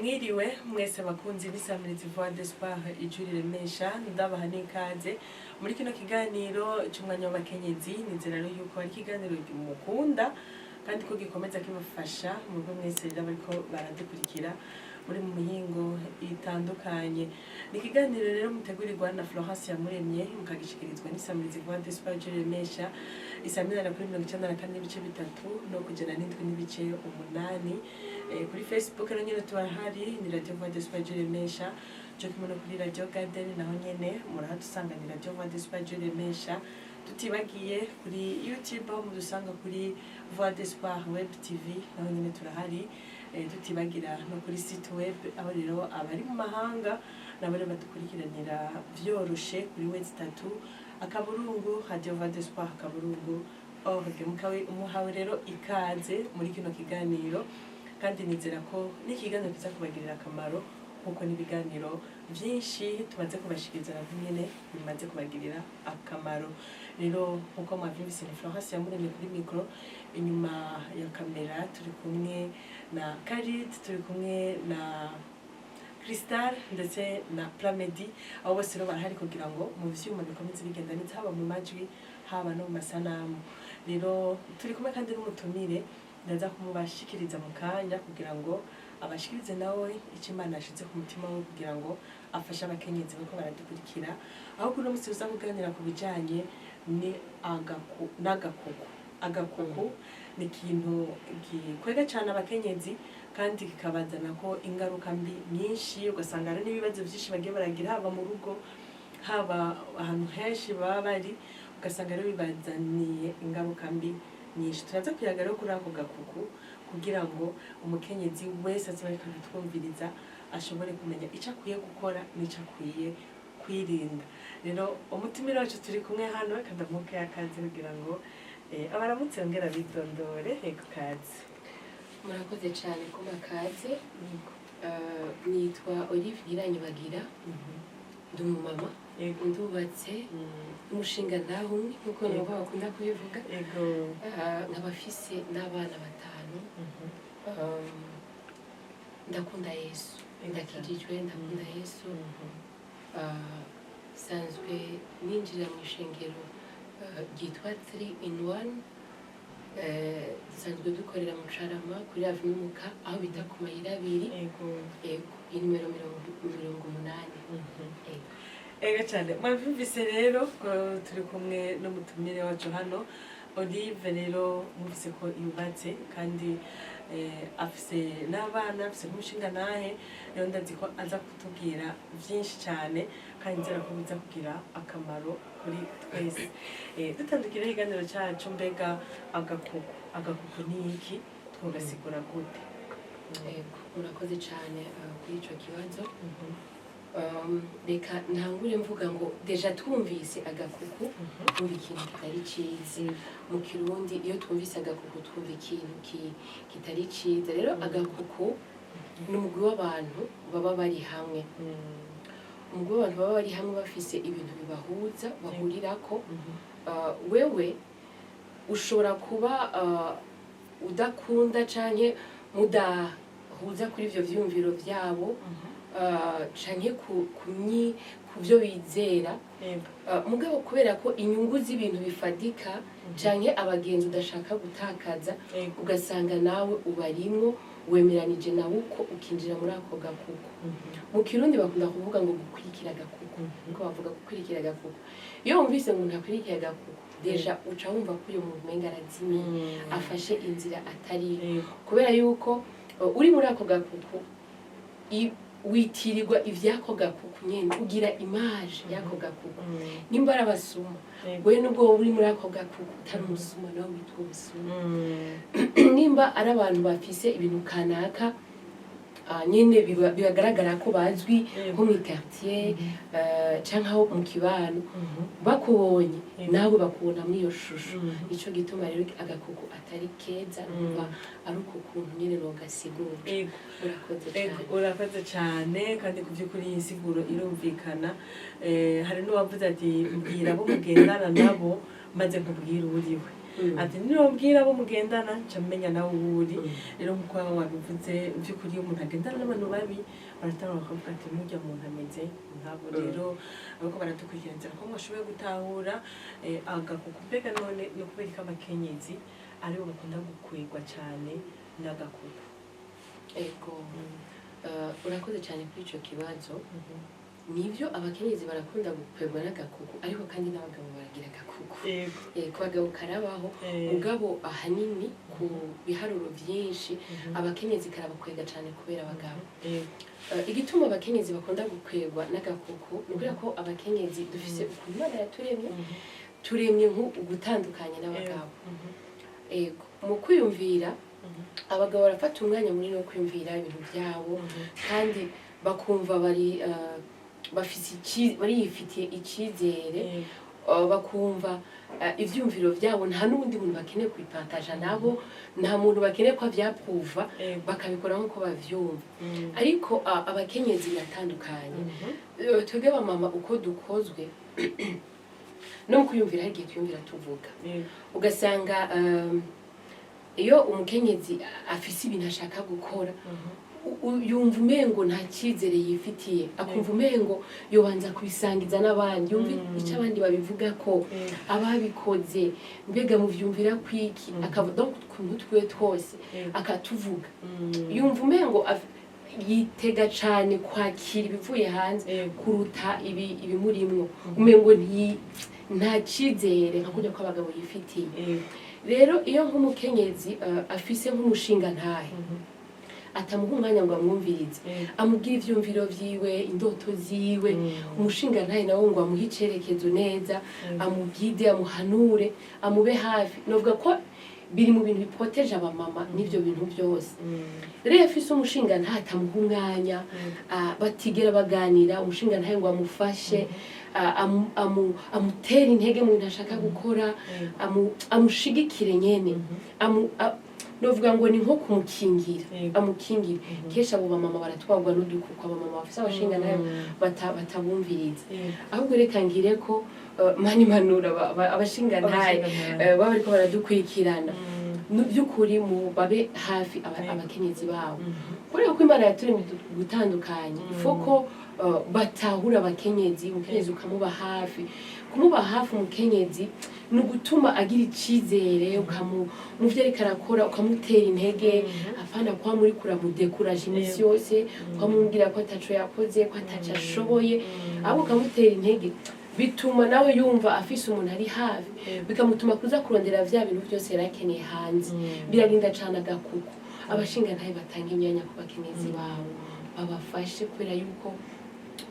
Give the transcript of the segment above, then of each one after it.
Mwiriwe mwese bakunzi b'isamirizi Voix d'Espoir, ijwi riremesha. Ndabaha n'ikaze muri kino kiganiro c'umwanya w'abakenyezi. Nizera rero yuko ari ikiganiro mukunda kandi ko gikomeza kibafasha mubwo mwese rero bariko baradukurikira muri mu mihingo itandukanye. Ni ikiganiro rero mutegurirwa na Florence Yamuremye, mukagishikirizwa n'isamirizi Voix d'Espoir, ijwi riremesha, isamirana kuri 94.3 no 107.8. Kuri Facebook rero nyene turahari, ni Radio Voix d'Espoir ijwi riremesha, co kimwe no kuri Radio Garden, naho nyene murahadusanga, ni Radio Voix d'Espoir ijwi riremesha. Tutibagiye kuri YouTube, aho mudusanga kuri Voix d'Espoir Web TV, naho nyene turahari. Tutibagira no kuri site web, aho rero abari mu mahanga nabo rero badukurikiranira vyoroshe kuri w3.radiovoixdespoir.org. Mukawe muhawe rero ikaze muri kino kiganiro, kandi nizera ko n'ikiganiro kiza kubagirira akamaro nkuko n'ibiganiro vyinshi tumaze kubashikiriza navyo nyene bimaze kubagirira akamaro. Rero nkuko mwavyumvise, ni Florence Yamuremye kuri micro. Inyuma ya kamera turi kumwe na Karit, turi kumwe na Crystal ndetse na Plamedi. Abo bose rero barahari kugira ngo mu vyuma bikomeze bigenda neza, haba mu majwi, haba no mu masanamu. Rero turi kumwe kandi n'umutumire, ndaza kumubashikiriza mu kanya kugira ngo abashikirize nawe icyo Imana yashize ku mutima we kugira ngo afashe abakenyezi bariko baradukurikira, aho kuri uno musi tuza kuganira ku bijanye ni n'agakuku. Agakuku ni ikintu gikwega cane abakenyezi kandi kikabazana ko ingaruka mbi nyinshi, ugasanga hari n'ibibazo vyinshi bagiye baragira, haba mu rugo, haba ahantu henshi baba bari, ugasanga rero bibazaniye ingaruka mbi nyinshi. Turaza kuyaga rero kuri ako gakuku kugira ngo umukenyezi wese azoba ariko aratwumviriza ashobore kumenya icyo akwiye gukora n'icyo akwiye kwirinda. Rero umutumire wacu turi kumwe hano, reka ndamuhe akazi kugira ngo abaramutse, yongera bidondore. Yego, kazi. Murakoze cyane kuma kaze. Nitwa Olive Ntiranyibagira, ndi umumama, ndubatse, umushinga ntawe umwe nkuko nabo bakunda kubivuga. Nkaba mfise n'abana batanu. Ndakunda Yesu, ndakijijwe, ndakunda Yesu. Sanzwe ninjira mu ishengero ryitwa 3 in 1. Dusanzwe dukorera mu Carama kuri Avenue Muka, aho bita ku mayira abiri. Yego, inimero 80. Yego. Ego cyane, mwabyumvise rero ko turi kumwe n'umutumire wacu hano, Olive. Rero mwumvise ko yubatse kandi afise n'abana, afise n'umushinga nahe. Rero ndazi ko aza kutubwira byinshi cyane kandi nzera ko biza kugira akamaro kuri twese. Dutandukira ikiganiro cyacu, mbega agakuku, agakuku ni iki? Twogasigura gute? Yego, murakoze cyane kuri ico kibazo. Reka ntangure mvuga ngo déjà twumvise agakuku twumva ikintu kitari ciza. Mu Kirundi iyo twumvise agakuku twumva ikintu kitari ciza. Rero agakuku ni umugwi w'abantu baba bari hamwe, umugwi w'abantu baba bari hamwe bafise ibintu bibahuza, bahurirako. Wewe ushobora kuba udakunda canke mudahuza kuri ivyo vyumviro vyabo, canke ku byo bizera. Mugabo kubera ko inyungu z'ibintu bifatika canke abagenzi udashaka gutakaza, ugasanga nawe ubarimwo, wemeranije nawe uko ukinjira muri ako gakuku. Mu Kirundi bakunda kuvuga ngo gukurikira agakuku, niko bavuga, gukurikira agakuku. Iyo wumvise ngo umuntu akurikira agakuku, déjà uca wumva ko uyu muntu umenga arazimiye, afashe inzira atari, kubera yuko uri muri ako gakuku witirirwa ivyako gakuku nyene, ugira image y'ako gakuku. Nimba ari abasuma, we nubwo wowe uri muri ako gakuku utari umusuma, nawe witwa umusuma. Nimba ari abantu bafise ibintu kanaka, nyene bibagaragara ko bazwi nko mu quartier canke aho mu kibano, bakubonye nawe bakubona muri iyo shusho. Nico gituma rero agakuku atari keza. Numva ari uko kuntu nyene nogasigura. Urakoze cane. Urakoze cyane, kandi ku by'ukuri iyi nsiguro irumvikana. Hari n'uwavuze ati: "Mbwira abo mugendana nabo maze nkubwire uriwe." Ati niwabwira abo mugendana, nca menya nawe uwo uri. Rero nkuko wabivuze, by'ukuri iyo umuntu agendana n'abantu babi, baratanga bakavuga ati mujya muntu ameze nkabo. Rero abariko baradukurikira, nzira ko mwashoboye gutahura agakuku. Mbega none ni ukubera ko abakenyezi aribo bakunda gukwegwa cyane n'agakuku? Ego. Urakoze cyane kuri ico kibazo. Nibyo, abakenyezi barakunda gukwegwa n'agakuku, ariko kandi n'abagabo baragira agakuku. Ku bagabo karabaho, mugabo ahanini ku biharuro byinshi abakenyezi karabakwega cyane kubera abagabo. Igituma abakenyezi bakunda gukwegwa n'agakuku ni ukubera ko abakenyezi dufise ukuntu Imana yaturemye, turemye ugutandukanye n'abagabo. Ego, mu kwiyumvira, abagabo barafata umwanya munini wo kwiyumvira ibintu byabo, kandi bakumva bari bafise bariyifitiye icyizere, bakumva ivyumviro vyabo nta n'uwundi muntu bakeneye kubipartaja nabo, nta muntu bakeneye ko avyaprouva, bakabikora nk'uko bavyumva. Ariko abakenyezi biratandukanye. Twebwe abamama uko dukozwe no mu kwiyumvira, hari igihe twiyumvira tuvuga, ugasanga iyo umukenyezi afise ibintu ashaka gukora, yumva umengo nta cyizere yifitiye, akumva umengo yobanza kubisangiza n'abandi, yumva icyo abandi babivuga, ko ababikoze mbega muvyumvira kwiki, akavuga donc utuntu twiwe twose akatuvuga, yumva umengo yitega cane kwakira ibivuye hanze kuruta ibimurimwo, umengo nta cyizere nka kurya kw'abagabo yifitiye. Rero iyo nk'umukenyezi afise nk'umushinga ntahe atamuha umwanya ngo amwumvirize, amubwire ivyumviro vyiwe, indoto ziwe, umushinga ntahe nawe ngo amuhe icerekezo neza, amubwide, amuhanure, amube hafi, novuga ko biri mu bintu biproteje abamama n'ivyo bintu byose. Rero iyo afise umushinga ntahe atamuha umwanya, batigera baganira, umushinga ntahe ngo amufashe, amutere intege mu bintu ashaka gukora, amushigikire nyene, novuga ngo ni nko kumukingira, amukingira. Kenshi abo bamama baratwarwa n'udukuko, abamama bafise abashinga nayo batabumviriza. Ahubwo reka ngire ko mani impanuro abashinga ntaye baba bariko baradukurikirana, mu by'ukuri mu babe hafi abakenyezi babo, kubera ko Imana yaturemye gutandukanye. Ifo ko batahura abakenyezi, umukenyezi ukamuba hafi. Kumuba hafi umukenyezi ni ugutuma agira icizere, ukamu mu vyo ariko arakora ukamutera intege, apana kwa muri kuramudekuraje iminsi yose, ukamubwira ko ataco yakoze, ko ataco ashoboye, ahubwo ukamutera intege. Bituma nawe yumva afise umuntu ari hafi, bikamutuma kuza kurondera vya bintu byose yari akeneye hanze. Birarinda cane agakuku. Abashingantahe batanga imyanya ku bakenyezi babo, babafashe, kubera yuko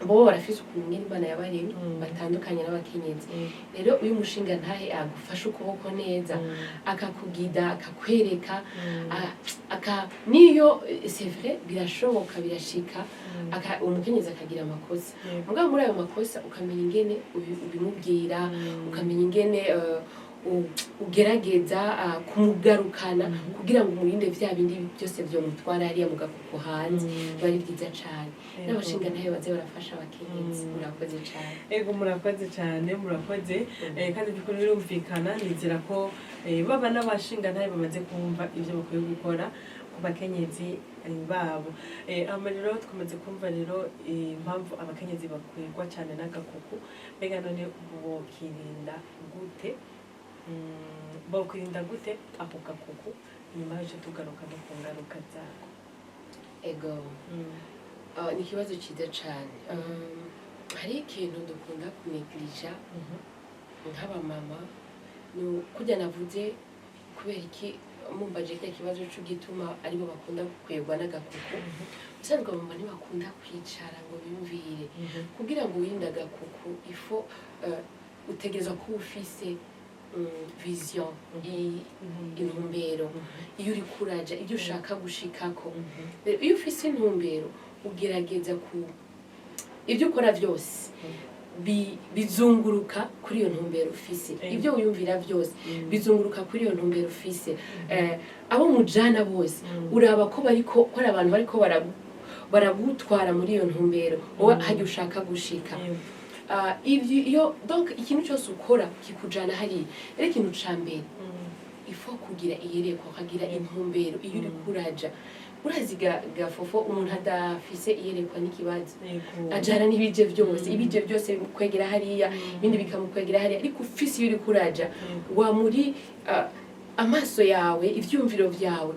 bo barafise ukuntu nyene Imana yabaremye batandukanye n'abakenyezi. Rero uyu mushinga ntahe agufashe ukuboko neza, akakugida, akakwereka, aka niyo c'est vrai, birashoboka, birashika umukenyezi akagira amakosa, mugabo muri ayo makosa ukamenya ingene ubimubwira, ukamenya ingene ugerageza kumugarukana kugira ngo umurinde vya bindi byose vyomutwara hariya mu gakuku hanze. Biba ari byiza cane. N'abashinga ntahe baze barafasha abakenyezi. Murakoze cane. Ego, murakoze cyane, murakoze. Kandi by'ukuri birumvikana, nizera ko baba n'abashinga ntahe bamaze kumva ibyo bakwiye gukora ku bakenyezi babo. Hama rero twamaze kumva rero impamvu abakenyezi bakwegwa cyane n'agakuku. Mbega none bokirinda gute? Bokwirinda gute ako gakuku? Nyuma y'icyo tugaruka no ku ngaruka zako. Ego. Ni ikibazo cyiza cane. Hari ikintu dukunda kunegirija nk'abamama, ni kurya navuze, kubera iki mumbaje kiriya kibazo c'igituma aribo bakunda gukwegwa n'agakuku. Ubusanzwe abamama ntibakunda kwicara ngo biyumvire. Kugira ngo wirinde agakuku, ifo utegerezwa kuba ufise vision, intumbero iyo uriko uraja, ibyo ushaka gushikako. Rero iyo ufise intumbero, ugerageza ku ibyo ukora byose bizunguruka kuri iyo ntumbero ufise. Ibyo wiyumvira byose bizunguruka kuri iyo ntumbero ufise. Abo mujana bose uraba ko bariko ko ari abantu bariko baragutwara muri iyo ntumbero wowe hajya ushaka gushika. Ivyo iyo donc ikintu cyose ukora kikujana hariya. Rero ikintu ca mbere Il faut kugira iyerekwa, ukagira intumbero iyo uri kuraja. Urazi gafofo, umuntu adafise iyerekwa n'ikibazo, ajana n'ibije byose, ibije byose bimukwegera hariya, ibindi bikamukwegera hariya. Ariko ufise iyo uri kuraja, wa muri amaso yawe, ivyumviro vyawe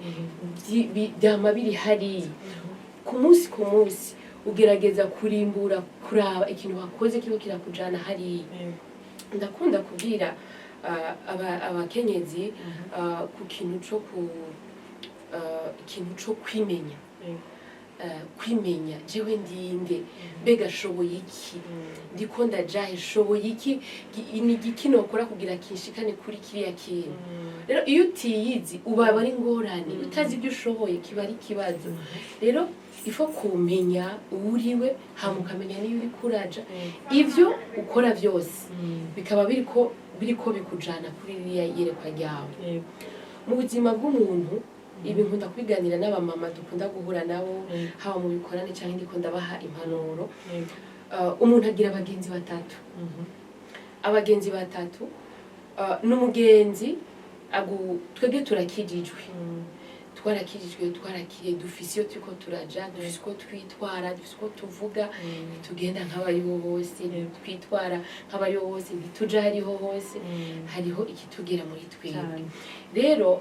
vyama biri hariya. Ku munsi ku munsi ugerageza kurimbura, kuraba ikintu wakoze kiriko kirakujana hariya. Ndakunda kubwira abakenyezi ku kintu co ku ikintu co kwimenya. Kwimenya jewe ndinde, mbega shoboye iki, ndiko ndajahe, shoboye iki, ni igiki nokora kugira kinshikane kuri kiriya kintu. Rero iyo utiyizi ubaba ari ingorane, utazi ibyo ushoboye kiba ari ikibazo. Rero il faut kumenya uwuriwe, hama ukamenya niyo uri kuraja, ivyo ukora vyose bikaba biriko bikujana kuri ririya yerekwa ryawe. Mu buzima bw'umuntu, ibi nkunda kubiganira n'abamama dukunda guhura nabo, haba mu bikorane cyangwa ndiko ndabaha impanuro. Umuntu agira abagenzi batatu. Abagenzi batatu, n'umugenzi twebwe turakijijwe, twarakijijwe, twarakiriye, dufise iyo turiko turaja, dufise uko twitwara, dufise uko tuvuga. Tugenda nk'abaribo bose, twitwara nk'abaribo bose, ntituja hariho hose, hariho ikitugera muri twebwe. Rero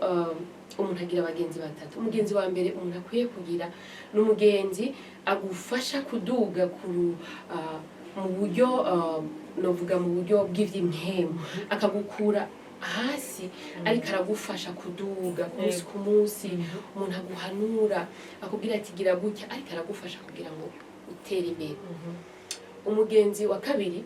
umuntu agira abagenzi batatu. Umugenzi wa mbere umuntu akwiye kugira ni umugenzi agufasha kuduga mu buryo, novuga mu buryo bw'ivy'impemu, akagukura hasi ariko aragufasha kuduga ku munsi ku munsi. Umuntu aguhanura, akubwira ati gira gutya, ariko aragufasha kugira ngo utere imbere. Umugenzi wa kabiri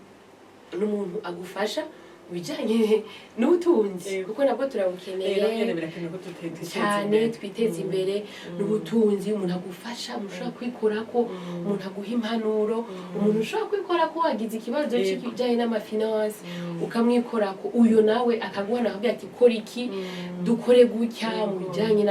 ni umuntu agufasha mu bijyanye n'ubutunzi, kuko nabwo turabukeneye Rero nyene birakenewe ko twiteza cyane, imbere. Twiteze imbere n'ubutunzi. Umuntu agufasha, umuntu ushobora kwikorako, umuntu aguha impanuro, umuntu ushobora kwikorako wagize ikibazo cy'ibijyanye n'ama finances, ukamwikorako. Uyu nawe akaguhana, akakubwira ati kora iki, dukore gutya mu bijyanye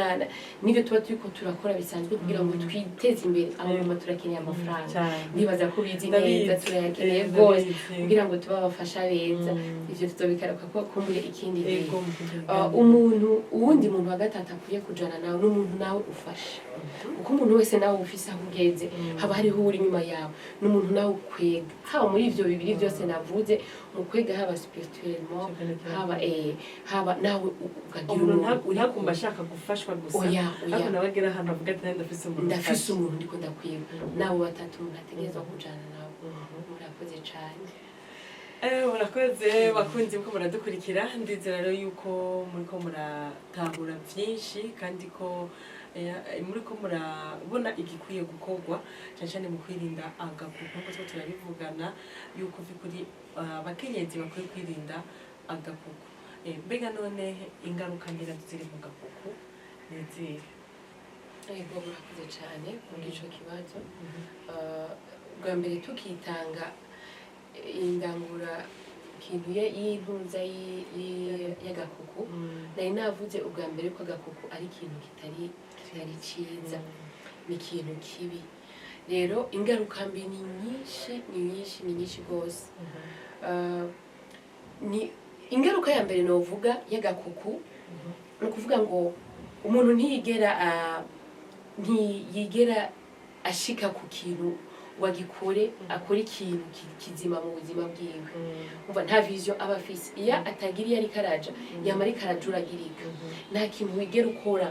n'ibyo tuba turiko turakora bisanzwe kugira ngo twiteze imbere. Abamama turakeneye amafaranga. Ndibaza ko ubizi Ndabizi. neza, turayakeneye rwose Ndabizi. kugira ngo tube abafasha beza. Ivyo tuzobikaruka ko kumbure ikindi gihe. Mu kindi kiganiro. Umuntu, uwundi muntu wa gatatu akwiye kujana nawe ni umuntu nawe ufasha, kuko umuntu wese nawe ufise aho ugeze, haba hariho uri inyuma yawe. Ni umuntu nawe ukwega, haba muri ivyo bibiri byose navuze, mu kwega haba spirituellement, haba nawe ukagira Umuntu umuntu uri ntakumva ashaka gufashwa gusa, Oya, oya. ariko nawe agera ahantu avuga ati nanjye ndafise umuntu Ndafise umfasha. umuntu ndiko ndakwiba. Nabo batatu umuntu ategerezwa kujana nabo. Murakoze cane. Murakoze bakunzi ko muradukurikira. Ndizera rero yuko muriko muratahura byinshi, kandi ko muriko murabona igikwiye gukorwa cyane cyane mu kwirinda agakuku, nk'uko two turabivugana yuko by'ukuri abakenyezi bakwiye kwirinda agakuku. Mbega none ingaruka ngira ziri mu gakuku ni izihe? Yego, murakoze cane kubw'ico kibazo. Bwa mbere tukitanga indangura kintu y'intuza y'agakuku, nari navuze ubwa mbere ko agakuku ari ikintu kitari ciza, ni ikintu kibi. Rero ingaruka mbi ni nyinshi, ni nyinshi, ni nyinshi rwose. Ni ingaruka ya mbere novuga y'agakuku, ni ukuvuga ngo umuntu ntiyigera ashika ku kintu wagikore, akora ikintu kizima mu buzima bwiwe. Umva, nta vision aba afise. Iyo atagira iyo ariko araja, yama ariko arajuragirika, nta kintu wigera ukora.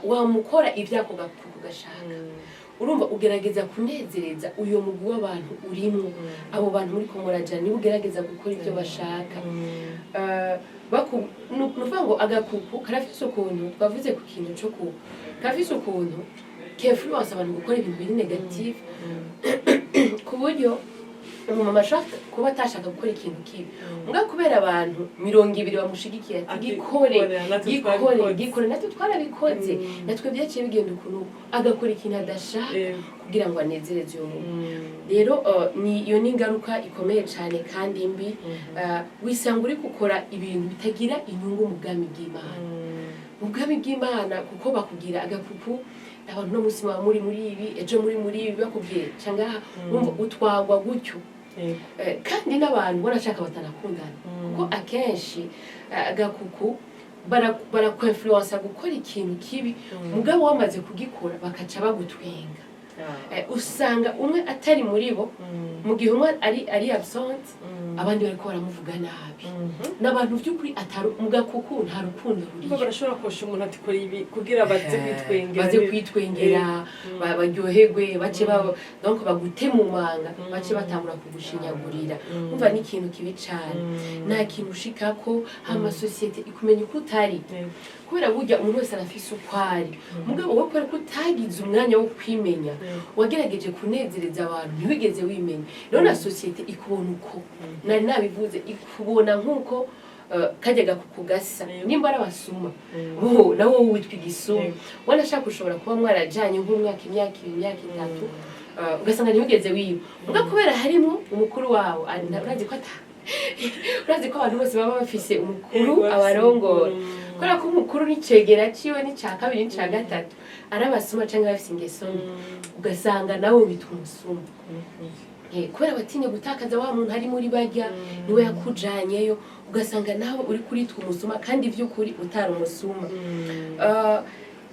Wamukora ivyako gakuku gashaka. Urumva, ugerageza kunezereza uyo mugwi w'abantu urimwo, abo bantu muriko murajana, niba ugerageza gukora ibyo bashaka. Ni ukuvuga ngo agakuku karafise ukuntu, twavuze ku kintu co ku karafise ukuntu k'influence abantu gukora ibintu biri négatif, ku buryo umumama ashobora kuba atashaka gukora ikintu kibi, mbwa kubera abantu 20 bamushigikiye ati Ati, gikore, "Kora, natwe gikore, twabikoze." Gikore, natwe twarabikoze, natwe byaciye bigenda ukuntu, agakora ikintu adashaka kugira ngo anezereze uyo muntu. Rero ni iyo ni ingaruka ikomeye cyane kandi mbi. Wisanga uri gukora ibintu bitagira inyungu mu bwami bw'Imana, mu bwami bw'Imana, kuko bakubwira agakuku, abantu no munsi baba muri muri ibi, ejo muri muri ibi, bakubwiye cyangwa wumva utwagwa gutyo. Kandi n'abantu barashaka batanakundana, kuko akenshi agakuku Barakwinfluensa gukora ikintu kibi, mugabo wamaze kugikora bakaca bagutwenga. Usanga umwe atari muri bo, mu gihe umwe ari absent, abandi bariko baramuvuga nabi. N'abantu by'ukuri atari mu gakuku, nta rukundo Kuko ruriyo. Barashobora kosha umuntu ati kora ibi kugira baze kwitwengera. Baze kwitwengera, baryoherwe, bace ba donc bagute mu manga, bace batangura kugushinyagurira. Umva, ni ikintu kibi cane, nta kintu ushikako. Hama société ikumenya uko utari, kubera burya umuntu wese arafise uko ari. Mugabo wowe, kubera ko utagize umwanya wo kwimenya, wagerageje kunezereza abantu, ntiwigeze wimenya, rero na société ikubona uko nari nabivuze, ikubona nk'uko kajya gakuku gasa. Nimba ari abasuma, bo nawe wowe witwa igisuma. Wanashaka ushobora kuba mwarajanye nk'umwaka, imyaka 2, imyaka 3, ugasanga ntiwigeze wiba. Muga kubera harimo umukuru wawe, urazi ko urazi ko abantu bose baba bafise umukuru abarongora, kubera ko umukuru n'icegera ciwe n'ica kabiri n'ica gatatu ari abasuma canke bafise ingeso mbi, ugasanga nawe witwa umusuma. Kubera watinye gutakaza wa muntu ari muri barya, niwe yakujanyeyo, ugasanga nawe uri kuritwa umusuma kandi vy'ukuri utari umusuma.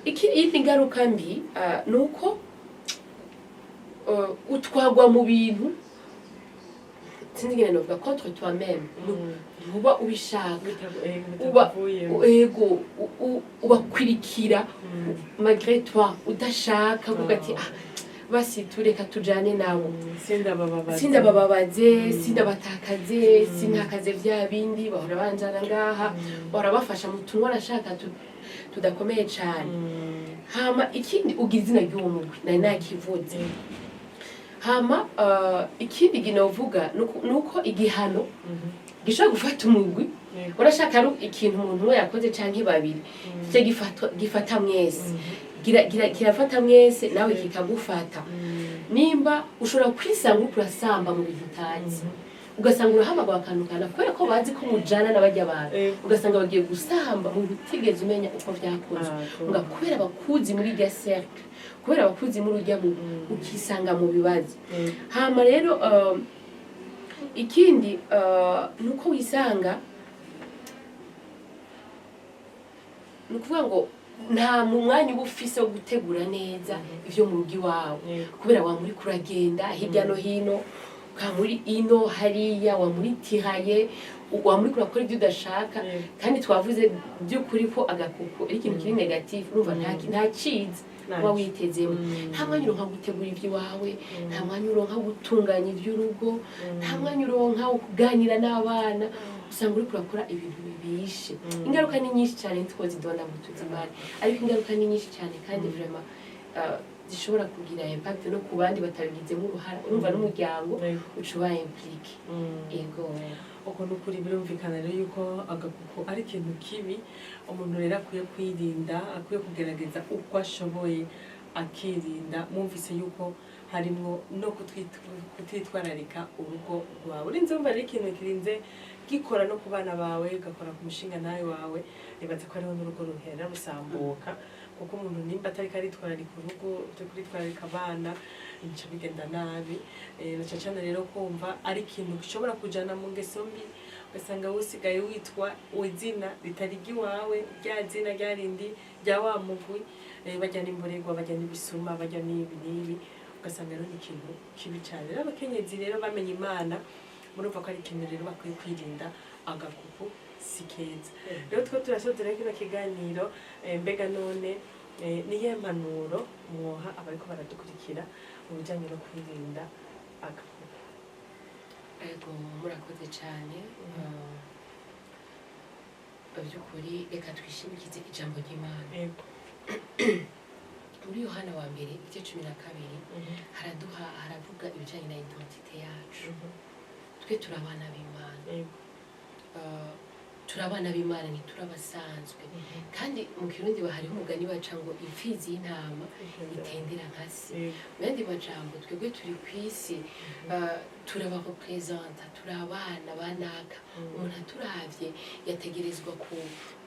Iyindi ngaruka mbi ni uko utwagwa mu bintu, sinzi ingene novuga, contre toi-même, ntuba ubishaka. Uba ego ubakwirikira malgré toi, udashaka, kuvuga ati: "Ah, basi tureka tujane nabo." Sindabababaza. Sindabababaze, sindabatakaze, sintakaze vya bindi bahora banjana ngaha, bahora bafasha mu tuntu nashaka tudakomeye cane. Hama ikindi, ugira izina ry'uwo mugwi, nari nakivuze. Hama ikindi ginovuga nuko igihano gishobora gufata umugwi. Urashaka ari ikintu umuntu umwe yakoze canke babiri, kice gifata mwese. Kirafata mwese, nawe kikagufata. Nimba ushobora kwisanga uriko urasamba mu bintu utazi, ugasanga urahamagara akantu kana kubera ko bazi ko mujana n'abajya abantu, ugasanga bagiye gusamba mu bintu utigeze umenya uko vyakozwe. Nga kubera bakuzi muri irya cercle, kubera bakuzi muri urya mu, ukisanga mu bibazo. Hama rero ikindi nuko wisanga, ni ukuvuga ngo nta mu mwanya uba ufise wo gutegura neza ivyo mu rugo iwawe, kubera wa muri kuragenda hirya no hino, ukaba muri ino hariya, wa muri tiraye, wa muri kurakora ibyo udashaka. Kandi twavuze by'ukuri ko agakuku ari ikintu kiri négatif. Urumva nta ciza uba witezemo. Nta mwanya uronka wo gutegura iby'iwawe, nta mwanya uronka wo gutunganya iby'urugo, nta mwanya uronka wo kuganira n'abana. Usanga uriko urakora ibintu bibishe. Ingaruka ni nyinshi cyane, ntitwozidonda ngo tuzimare, ariko ingaruka ni nyinshi cyane kandi vraiment zishobora kugira impact no ku bandi batabigizemo uruhara. Urumva n'umuryango uca uba impliqué. Ego. Uko ni ukuri, birumvikana rero yuko agakuku ari ikintu kibi. Umuntu rero akwiye kwirinda, akwiye kugerageza uko ashoboye akirinda. Mwumvise yuko harimwo no kutitwararika urugo rwawe. Urinze wumva rero ikintu kirinze gikora no ku bana bawe, ugakora ku mushinga nawe wawe, nibaza ko hariho n'urugo ruhera rusambuka, kuko umuntu nimba atariko aritwararika urugo, utari kuritwararika abana, bica bigenda nabi. Na cane cane rero kumva ari ikintu gishobora kujana mu ngeso mbi, ugasanga usigaye witwa izina ritari iry'iwawe, rya zina rya rindi rya wa mugwi, barya n'imborerwa, barya n'ibisuma, barya n'ibi n'ibi, ugasanga rero ni ikintu kibi cane. Rero abakenyezi rero bamenye Imana, murumva ko ari ikintu rero bakwiye kwirinda. Agakuku si keza. Rero two turasozera kino kiganiro. Mbega none niyihe mpanuro mwoha abariko baradukurikira mu bijanye no kwirinda agakuku? Ego, murakoze cyane. By'ukuri reka twishimikize ijambo ry'Imana. Muri Yohana wa mbere igice 12, haraduha, haravuga ibijyanye na identité yacu. Twe turi abana b'Imana. Turi abana b'Imana, ntituri abasanzwe. Kandi mu Kirundi hariho umugani baca ngo imfizi y'intama itendera nka se. Mu yandi majambo, twebwe turi ku isi, turabarepresenta, turi abana banaka. Umuntu aturavye yategerezwa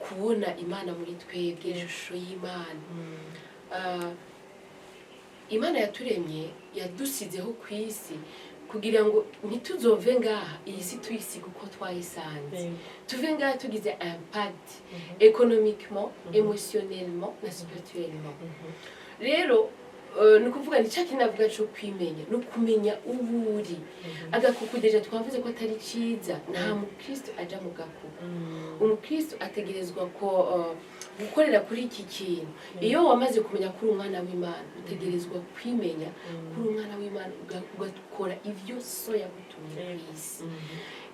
kubona Imana muri twebwe, ishusho y'Imana. Imana yaturemye, yadusizeho ku isi. Kugira ngo ntituzove ngaha iyi si tuyisiga uko twayisanze, tuve ngaha tugize impact économiquement, émotionnellement na spirituellement. Rero ni ukuvuga ni cya kintu navuga cyo kwimenya no kumenya uwo uri. Agakuku déjà twavuze ko atari cyiza, nta mukristo aja mu gakuku. Umukristo ategerezwa ko gukorera kuri iki kintu. Iyo wamaze kumenya ko uri umwana w'Imana, utegerezwa kwimenya ko uri umwana w'Imana, ugakora ibyo So yagutumye ku isi.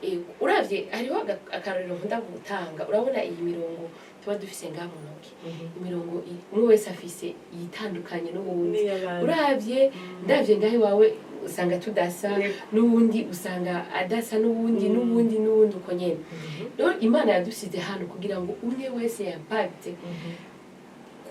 Ego, uravye hariho akarorero nkunda gutanga. Urabona iyi mirongo tuba dufise ngaha mu ntoki, imirongo umwe wese afise yitandukanye n'uwundi. N'iy'abandi. Uravye, ndavye ngaho iwawe usanga tudasa, n'uwundi usanga adasa n'uwundi, n'uwundi n'uwundi, uko nyene. Rero Imana yadusize hano kugira ngo umwe wese yampacte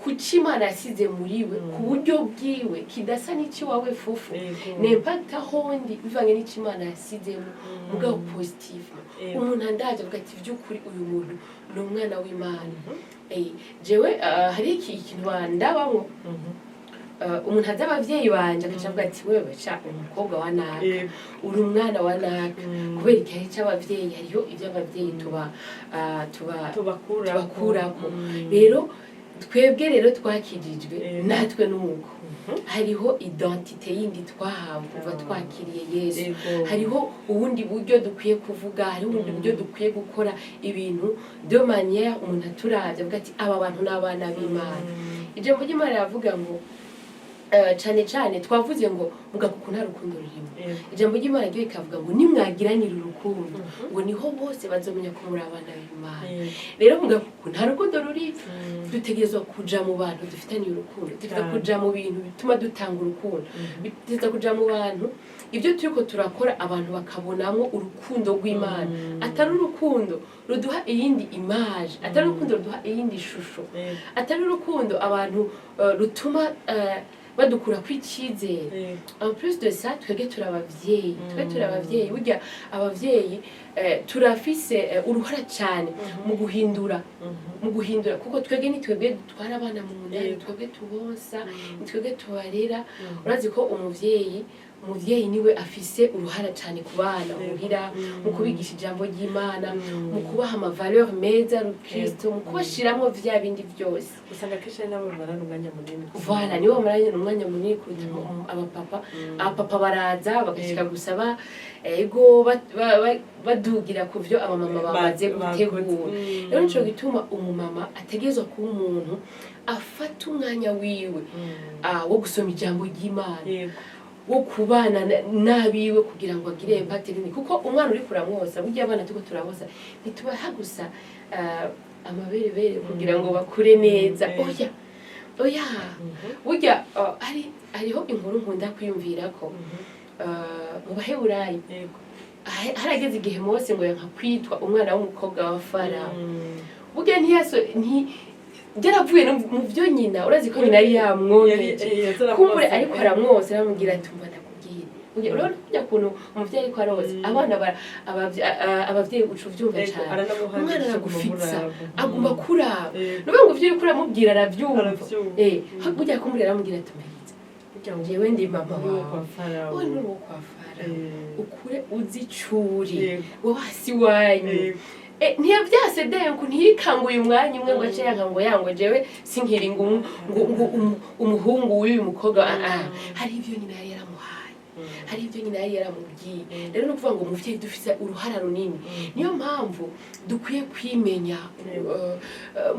ku cyo Imana yasize muri we ku buryo bwiwe kidasa n'icy'iwawe fufu. N'impact ahondi bivanye n'icyo Imana yasizemo, mugabo positivement. Umuntu andaje avuga ati: "By'ukuri uyu muntu ni umwana w'Imana." Jewe hari iki ikintu bandabamwo, umuntu azi abavyeyi banje agaca avuga ati: "Wewe sha uri umukobwa wa naka, uri umwana wa naka." Kubera igihe c'abavyeyi hariho ivyo abavyeyi tuba tubakurako. Tubakurako. Rero twebwe rero twakijijwe, natwe nuko hariho identité yindi twahawe kuva twakiriye Yesu. Hariho ubundi buryo dukwiye kuvuga, hariho ubundi buryo dukwiye gukora ibintu de manière umuntu aturavye avuga ati: "Aba bantu ni abana b'Imana." Ijambo ry'Imana riravuga ngo cane cane twavuze ngo mugakuku nta rukundo rurimo. Ijambo ry'Imana ryo rikavuga ngo nimwagiranira urukundo, ngo niho bose bazomenya ko muri abana b'Imana. Rero mugakuku nta rukundo ruri. Dutegerezwa kuja mu bantu dufitaniye urukundo, dutegerezwa kuja mu bintu bituma dutanga urukundo, dutegerezwa kuja mu bantu ibyo turiko turakora abantu bakabonamwo urukundo rw'Imana, atari urukundo ruduha iyindi image, atari urukundo ruduha iyindi shusho, atari urukundo abantu rutuma badukura kw'icyizere. En plus de ça, twebwe turi abavyeyi, twebwe turi abavyeyi. Burya abavyeyi turafise uruhara cyane mu guhindura, kuko twebwe ni twebwe dutwara abana mu nda, ni twebwe tubonsa, ni twebwe tubarera. Urazi ko umuvyeyi niwe afise uruhara cyane ku bana muhira, mu kubigisha ijambo ry'Imana, mu kubaha ama valeurs meza rukristo, mu kubashiramwo vya bindi byose. Usanga akenshi ari nabo bamarana umwanya munini. Voilà, nibo bamaranye umwanya munini kuruta abapapa. Abapapa baraza bagashika gusa ba ego badugira ku vyo abamama bamaze gutegura. Rero nico gituma umumama ategerezwa kuba umuntu afata umwanya wiwe wo gusoma ijambo ry'Imana, wo kubana n'abiwe kugira ngo agire impact nini, kuko umwana uri kuramwosa, burya abana turiko turabosa ntitubaha gusa amaberebere kugira ngo bakure neza. Oya, oya. Burya hariho inkuru nkunda kwiyumvira ko mu Baheburayi harageze igihe Mose ngo yanka kwitwa umwana w'umukobwa wa Farawo. Burya ntiyaso nti byaravuye no mu byo nyina, urazi ko nyina yari yamwoheje kumbure, ariko aramwosa aramubwira ati: "Umva ndakubwira." Burya urabona kurya kuntu umuvyeyi ariko aroza abana abavyeyi uca uvyumva cane, umwana aragufitsa, agomba kuraba, nuvuga ngo ivyo uriko uramubwira aravyumva. Burya kumbure aramubwira ati: "Umviriza, jewe ndi mama wawe, wowe nturi uwo kwa Farawo, ukure uzi icuri, wowe hasi wanyu." Ntiyavyase denku, ntiyikanguye umwanya umwe ngo ace yanka ngo yango jewe sinkiri ngo umuhungu w'uyu mukobwa. Hari ivyo nyina yari yaramuhaye, hari ibyo nyina yari yaramubwiye. Rero ni ukuvuga ngo umuvyeyi dufise uruhara runini, niyo mpamvu dukwiye kwimenya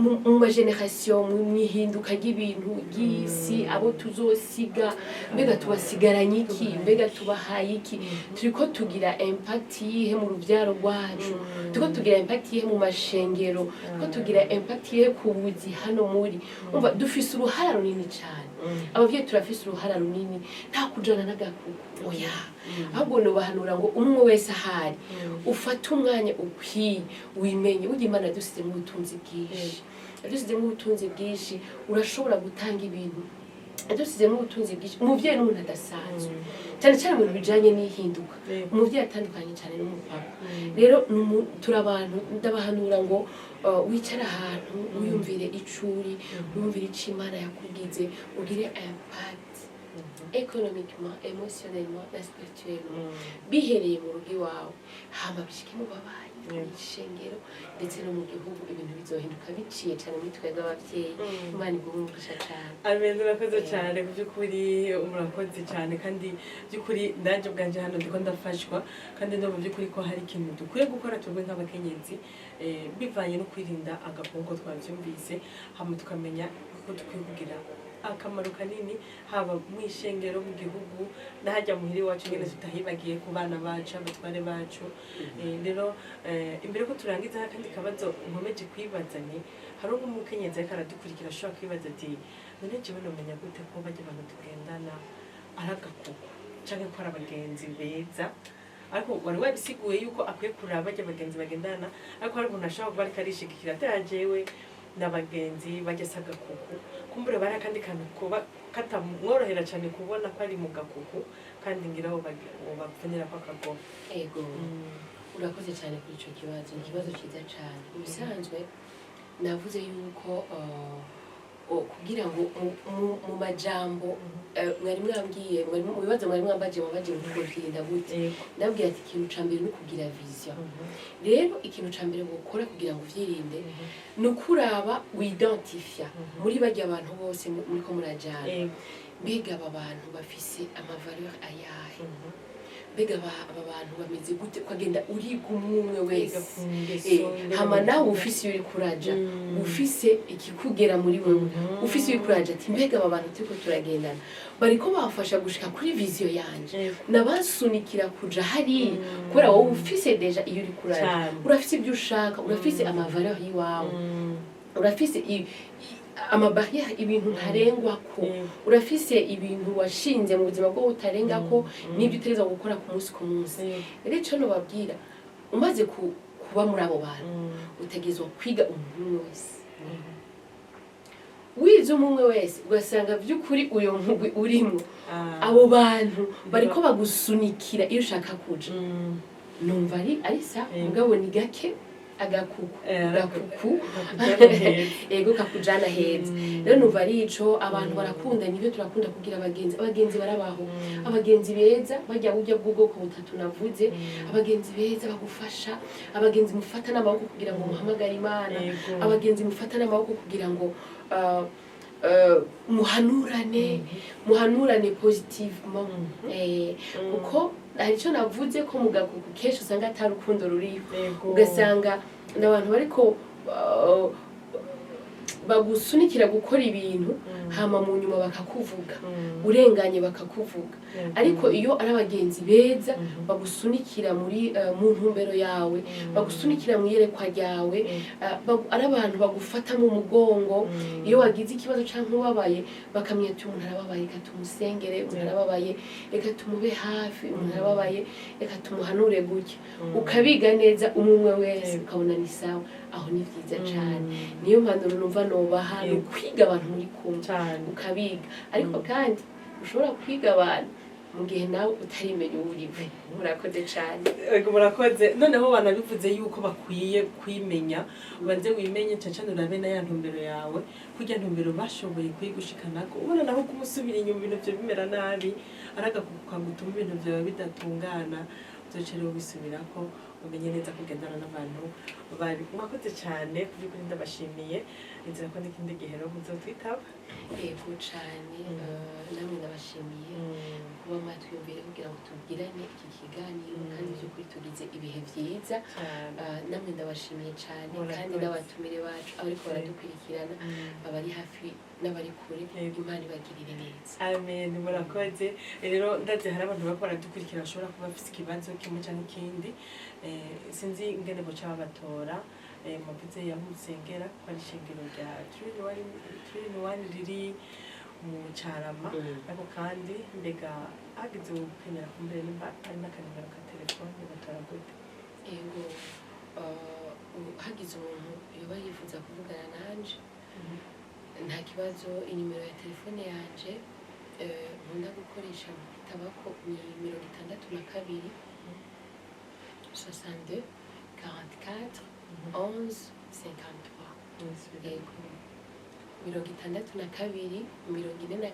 mu ma générations, mu ihinduka ry'ibintu ry'isi, abo tuzosiga, mbega tubasigaranye iki, mbega tubahaye iki, turiko tugira impact yihe mu rubyaro rwacu, turiko tugira impact yihe mu mashengero, turiko tugira impact yihe ku buzi hano muri. Umva, dufise uruhara runini cyane. Abavyeyi turafise uruhara runini, nta kujana n'agakuku, oya. Ahubwo nobahanura ngo umwe wese ahari ufate umwanya ukwiye wimenye. Burya Imana yadusizemo ubutunzi bwinshi, yadusizemo ubutunzi bwinshi, urashobora gutanga ibintu, yadusizemo ubutunzi bwinshi. Umuvyeyi n'umuntu adasanzwe, cyane cyane mu bintu bijanye n'ihinduka. Umuvyeyi atandukanye cyane n'umupapa. Rero turi abantu, ndabahanura ngo wicare ahantu wiyumvire icuri, wiyumvire ico Imana yakubwize, ugire impact. Économiquement, émotionnellement na spirituellement, bihereye mu rugo iwawe, hama bishike mu babanyi, mu ishengero, ndetse no mu gihugu. Ibintu bizohinduka biciye cyane muri twebwe abavyeyi. Imana iguhe umugisha cane. Amen, urakoze cyane. Ku by'ukuri murakoze cyane, kandi by'ukuri nanjye ubwanje hano ndiko ndafashwa, kandi ndumva by'ukuri ko hari ikintu dukwiye gukora twebwe nk'abakenyezi, bivanye no kwirinda agakungu twabyumvise, hama tukamenya ko dukwiye kugira akamaro kanini, haba mu ishengero, mu gihugu, n'ahajya muhira iwacu nyine, tutahibagiye ku bana bacu, abatware bacu. Rero imbere ko turangiza, hari akandi kabazo nkomeje kwibaza. Ni hari ubwo umukenyezi ariko aradukurikira ashobora kwibaza ati: "None jewe nomenya gute ko bajya abantu tugendana ari agakuku canke ko ari abagenzi beza?" Ariko wari wabisiguye yuko akwiye kuraba bajya abagenzi bagendana, ariko hari umuntu ashobora kuba ariko arishigikira ati: "Jewe n'abagenzi bajya se agakuku." Kumbure bari akandi kantu kuba katamworohera cyane kubona ko ari mu gakuku, kandi ngira aho bapfunyira ko akagoha. Ego, urakoze cyane kuri icyo kibazo, ni ikibazo cyiza cyane. Mu bisanzwe navuze yuko kugira ngo mu majambo mwari mwambwiye, mu bibazo mwari mwambaje, mubaje ngo twokirinda gute, nabwiye ati ikintu ca mbere ni ukugira vision. Rero ikintu ca mbere wokora kugira ngo uvyirinde ni ukuraba, widentifia muri barya abantu bose muriko murajana. Mbega aba bantu bafise amavaleur ayahe? Mbega aba bantu bameze gute? Ukagenda uriga umwe umwe wese. Hama nawe ufise iyo uriko uraja, ufise ikikugera muri wewe, ufise iyo uriko uraja, ati: "Mbega aba bantu turiko turagendana bariko bafasha gushika kuri vision yanje, nabasunikira kuja hariya?" Kubera wowe ufise déjà iyo uriko uraja, urafise ibyo ushaka, urafise amavaleur y'iwawe, urafise amabarrière, ibintu ntarengwako, urafise ibintu washinze mu buzima bwo utarengako n'ibyo utegerezwa gukora ku munsi ku munsi. Rero ico nobabwira, umaze kuba muri abo bantu, utegerezwa kwiga umuntu umwe wese. Wize umwe umwe wese, ugasanga by'ukuri uyo mugwi urimwo, abo bantu bariko bagusunikira iyo ushaka kuja, numva ari sa. Mugabo ni gake agakuku gakuku ego kakujana heza. Rero numva ari ico. Abantu barakunda, nibyo, turakunda kugira abagenzi. Abagenzi barabaho, abagenzi beza, bajya burya bw'ubwoko butatu navuze: abagenzi beza bagufasha, abagenzi mufata n'amaboko kugira ngo muhamagare Imana, abagenzi mufata n'amaboko kugira ngo muhanurane, muhanurane positivement. Kuko hari icyo navuze ko mu gakuku kenshi usanga atari urukundo ruriho, ugasanga ni abantu bariko bagusunikira gukora ibintu, hama mu nyuma bakakuvuga, urenganye bakakuvuga. Ariko iyo ari abagenzi beza bagusunikira muri mu ntumbero yawe, bagusunikira mu iyerekwa ryawe, ari abantu bagufata mu mugongo iyo wagize ikibazo cyangwa ubabaye, bakamenya ati: "Umuntu arababaye, reka tumusengere. Umuntu arababaye, reka tumube hafi. Umuntu arababaye, reka tumuhanure gutya." Ukabiga neza umwe umwe wese, ukabona ni sawa. Aho ni byiza cyane. Niyo mpanuro numva nobaha, ni ukwiga abantu muri kumwe, ukabiga. Ariko kandi ushobora kwiga abantu mu gihe nawe utarimenya uwo uriwe. Murakoze cyane. Ego, murakoze. Noneho banabivuze yuko bakwiye kwimenya. Ubanze wimenye cyane cyane, urabe na ya ntumbero yawe, kurya ntumbero bashoboye kuyigushikanako. Ubona naho kumusubira inyuma, ibintu byo bimera nabi, ari agakuku kagutuma ibintu byawe bidatungana, uzoce rero bisubirako, umenye neza kugendana n'abantu babi. Mwakoze cyane, ku by'ukuri ndabashimiye. Nizera ko n'ikindi gihe rero muzotwitaba. Yego cyane. Namwe ndabashimiye kuba mwatwiyumviye kugira ngo tubwirane iki kiganiro, kandi by'ukuri tugize ibihe byiza. Namwe ndabashimiye cyane, kandi n'abatumire bacu, abariko baradukurikirana, abari hafi n'abari kure, Imana ibagirire neza. Amen, murakoze. Rero ndazi hari abantu bariko baradukurikira bashobora kuba bafise ikibazo kimwe canke ikindi. Sinzi ingene boca babatora. Mavuze yaho musengera ko ari ishengero rya Three in One riri mu Carama. Ariko kandi mbega hagize ukenera kumbere, nimba ari n'akanimero ka telefone, batora gute? Ego, hagize umuntu yoba yifuza kuvugana nanje, nta kibazo. Inimero ya telefone yanje nkunda gukoresha mu kwitabako ni 62 62 44 11 53. Yego, 62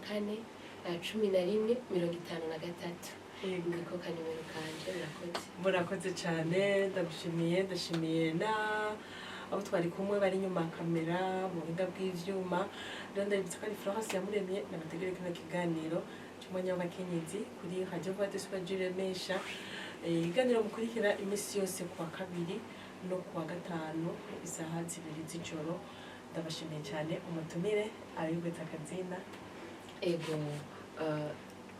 44 11 53. Niko kanimero kanje. Murakoze. Murakoze cyane, ndagushimiye. Ndashimiye na abo twari kumwe bari inyuma ya kamera mu buhinga bw'ivyuma. Rero ndabibutsa ko ari Florence Yamuremye nabateguriye kino kiganiro cy'umwanya w'abakenyezi kuri Radio Voix de Soir Remesha. Ikiganiro mukurikira iminsi yose kuwa kabiri no kuwa gatanu isaha 2 z'ijoro. Ndabashimiye cyane. Umutumire abibweta akazina. Ego,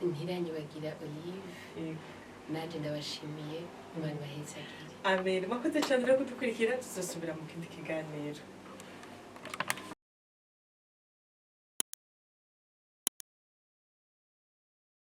ntiranyibagira Olive. Nanje ndabashimiye, Imana ibahezagire. Amen. Mwakoze cyane rero kudukurikira, tuzosubira mu kindi kiganiro.